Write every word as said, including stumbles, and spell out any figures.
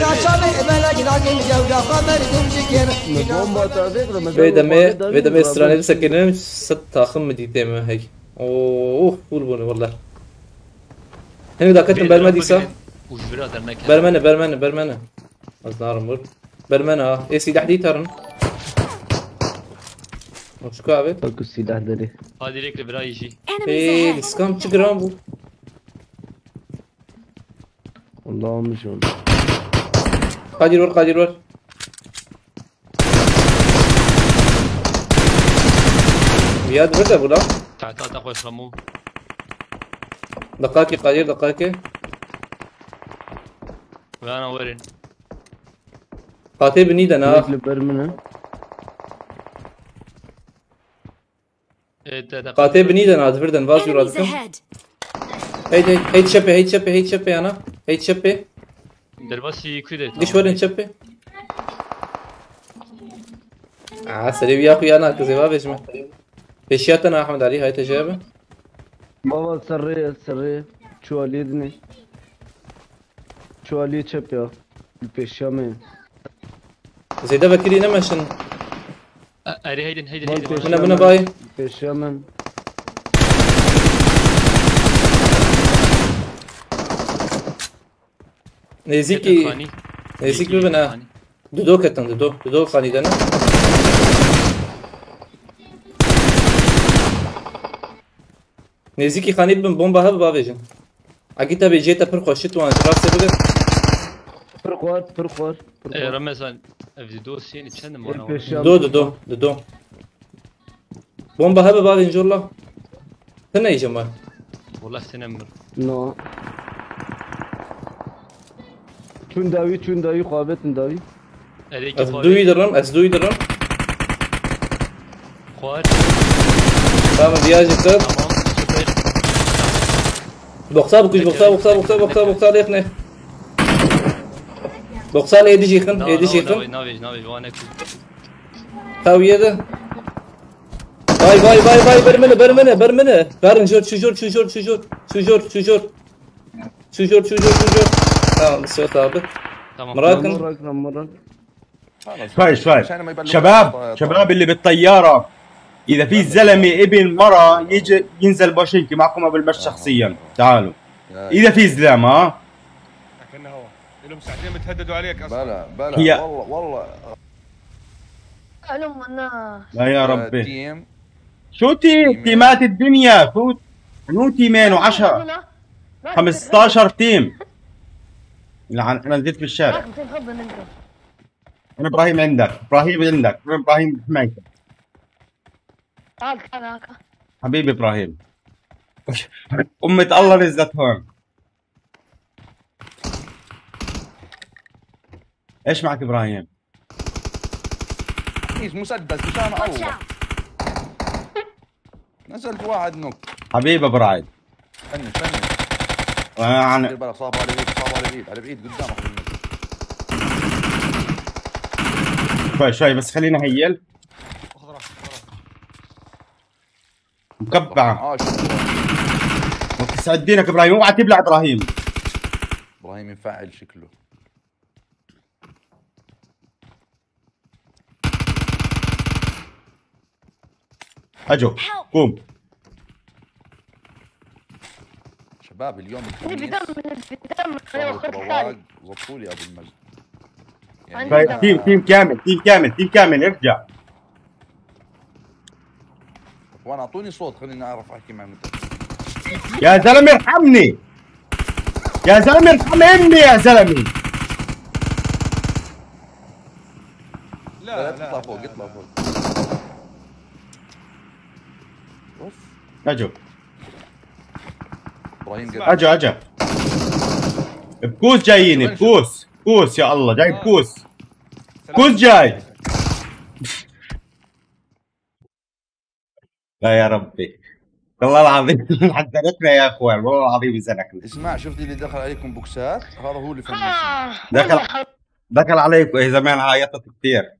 Kaçanê bela cilakê cewda xwe merdum jikir. Min bomba tazê kir, min Vê demê, vê demê stranê bisekinin, sed taxim mi dîtê me hey. Oh, full bûne wele. Hene da ketin berme dîsa. Uj bira derneke. Bermene, bermene, bermene. Ez narim vur. Bermene ha. Ê silah dî tarin. O çuka abi. Bak silah deri. Hadi rekli bira yiji. Enemies Ê, ahead. Diskam çi giran bû. Allah'ım şu. Kadir vur, Kadir vur. Riyad burada bu lan. Tahta da koş Ramu. Dakika ki Kadir, dakika ki. Ve ana verin. Qatê binî de na. Bekle bermine. E, te, te, Qatê binî de na, divirden vaz Enemies jûra dikim. Ahead. Hey, hey, hey çepê, hey çepê, hey çepê yana. Hey çepê. Derbasî kuî de. Giş werin çepê. Aa, serê wî ya xwe yana kizê va vêjime. Pêşiya te na Ahmed Ali, hay te jê be. Baba serrê, serrê. Çuvaliyê dinê. Çuvaliyê çep ya. Li pêşiya me. Zêde vekirî nemeşin. E, erê heydin, heydin, Bal heydin. Bine, bine, bay. Pêşiya min. Nêzîkî, Ketin xanî. Nêzîk bibin ha. Xanî. Dido ketin, dido. Dido xanî de ne? Nêzîkî xanî bin, bomba hebe bavêjin. Egî te bê cê te pir xweşit wan, rastê bigir. Pir xwar, pir xwar, pir E, xwar. Remezan, ev dido sêni çend Ê, mana pêşiya Do, dido, dido. Bomba hebe bavên jorla. Tine î jema. Wala sinem mir. No. Çûn dawî, çûn dawî, xwe avêtin dawî. Erê ki Ez xwe duî avêtin. Dirim, ez duî dirim. Xwar. Tamam, viyajî kir. Tamam, süper. Boxsa bikuj, boxsa, boxsa, boxsa, boxsa, boxsa lêxne. Boxsa lê êdî jîxin, êdî jîxin. Navê, navê, navê, wane ku. Xewiye de. Vay, vay, vay, vay, bermene, bermene, bermene. Verin, jor, çujor, çujor, çujor, çujor, çujor. Çujor, çujor, çujor. Tamam, Sırat abi. Tamam. Bırakın. Tamam, bırak, tamam, bırak. شوي، شوي. شباب، شباب اللي بالطيارة، إذا في زلمة ابن مرة يجي ينزل بواشنطن معكم قبل ما شخصيًا. تعالوا. إذا في زلمة، ها؟ لكنه هو. لهم ساعتين بتهددوا عليك أصلًا. بلا، بلا، هي والله، والله. ألم الناس. لا يا ربي. تيم. شو تيم؟ تيمين. تيمات الدنيا، شو؟ شنو تيمين وعشرة؟ لا، لا، لا. خمستاشر تيم. لعن، أنا نزلت في الشارع. معك ميتين خبز أنت. أنا إبراهيم عندك، إبراهيم عندك، أنا إبراهيم حمايتك. تعال، تعال هاكا. حبيبي إبراهيم. أمة الله نزلت هون. إيش معك إبراهيم؟ إيش مسدس، مشان الله. نزلت واحد نوك. حبيبي إبراهيم. فنش، فنش. وأنا عن دير بالك، صعب على بعيد، صعب على بعيد، على بعيد قدامك. شوي، شوي، بس خليني أهيل. خذ راحتك، خذ راحتك. مكبعة. آه، شو؟ وتسعد دينك إبراهيم، اوعى تبلع إبراهيم. إبراهيم ينفعل شكله. أجو، قوم. شباب، اليوم الخميس. بدم، بدم، أنا وأخذت الثالث. زبطوا لي أبو المجد. يعني، عندي بدم. تيم، تيم كامل، تيم كامل، تيم كامل، ارجع. اخوان، اعطوني صوت، خليني اعرف احكي مع المتابعين. يا زلمة، ارحمني. يا زلمة، ارحم امي يا زلمة. لا، لا، لا، اطلع فوق، لا، اطلع لا. فوق. اوف. اجو. ابراهيم قال اجو، اجو. بكوس جايين، شوف، شوف. بكوس. بكوس، يا الله، جاي آه. بكوس. سلام. بكوس جاي. لا يا ربي. والله العظيم حذرتنا يا اخوان، والله العظيم زنقنا. اسمع، شفت اللي دخل عليكم بوكسات؟ هذا هو اللي فنشنا. آه، دخل، والله. دخل عليكم، إيه، زمان عيطت كتير.